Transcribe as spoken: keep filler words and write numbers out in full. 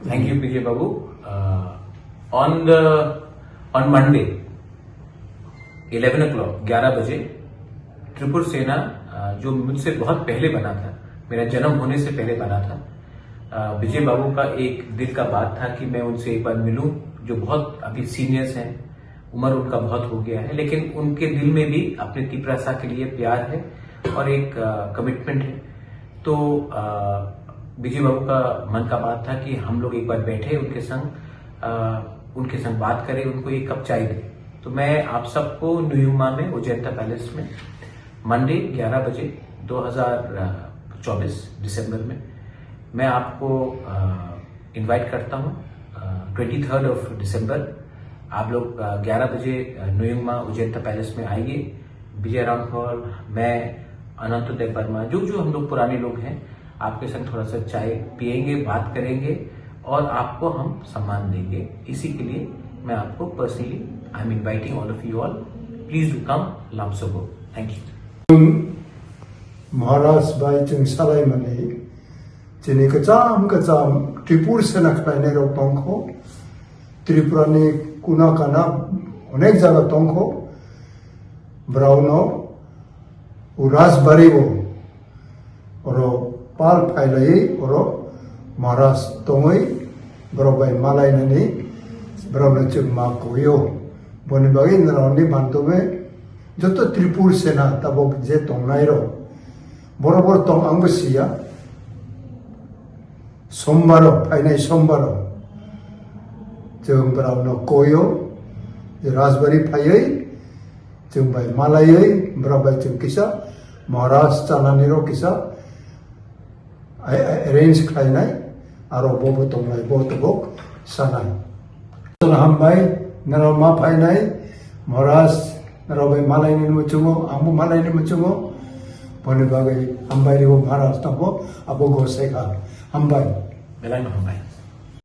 Thank you, P J Babu. Uh, on the on Monday, eleven o'clock, ग्यारह बजे, त्रिपुर सेना, uh, जो मुझसे बहुत पहले बना था, मेरा जन्म होने से पहले बना था, uh, विजय बाबू का एक दिल का बात था कि मैं उनसे एक बार मिलूं, जो बहुत अभी सीनियर्स हैं, उम्र उनका बहुत हो गया है, लेकिन उनके दिल में भी अपने तिपरासा के लिए प्यार है और एक कमिटमेंट है। तो अ, विजय बाबू का मन का बात था कि हम लोग एक बार बैठे उनके संग, अ, उनके संग बात करें, उनको एक कप चाय दें। तो मैं आप सबको नुयुमा में, उज्जैनता पैलेस में, मंडे ग्यारह बजे, दो हज़ार चौबीस दिसंबर में, मैं आपको इनवाइट करता हूँ। ट्वेंटी थर्ड ऑफ दिसंबर आप लोग ग्यारह बजे, अ, नुयुमा उज्जैनता पैलेस में आइए। विजय रामफल, मैं, अनंत देव वर्मा, जो जो हम लोग पुराने लोग हैं, आपके संग थोड़ा सा चाय पियेंगे, बात करेंगे और आपको हम सम्मान देंगे। इसी के लिए मैं आपको personally, I am inviting all of you all, please do come, Lamsobo। Thank you। Maharaj bai chwng salaimani, chini kwcham kwcham Tripur sena khlainai rok tongkho, Tripura ni kuna kana onek jaga tongkho, brauno Rajbari o oro pal phailai oro Maharaj tongwi borok bai malainani borokno chwng ma kuio. Boni bagwi norokni mantome joto Tripur sena tabok je tongnai rok borok borok tong ang bo siya. Sombaro, phainai sombaro chwng borokno kuio, Rajbari phaiwi chwng bai malaiwi borok bai chwng kisa Maharaj chanani rok kisa a-, a-, arrange khlainai, aro bo bo tongnai, bo tobok sanai. Hambai, norok ma phainai, Maharaj, norok bai malaini muchungo, ang bo malaini muchungo, boni bagwi hambai ribo Maharaj tongbo, abo gosai kha. Hambai. Belai no hambai.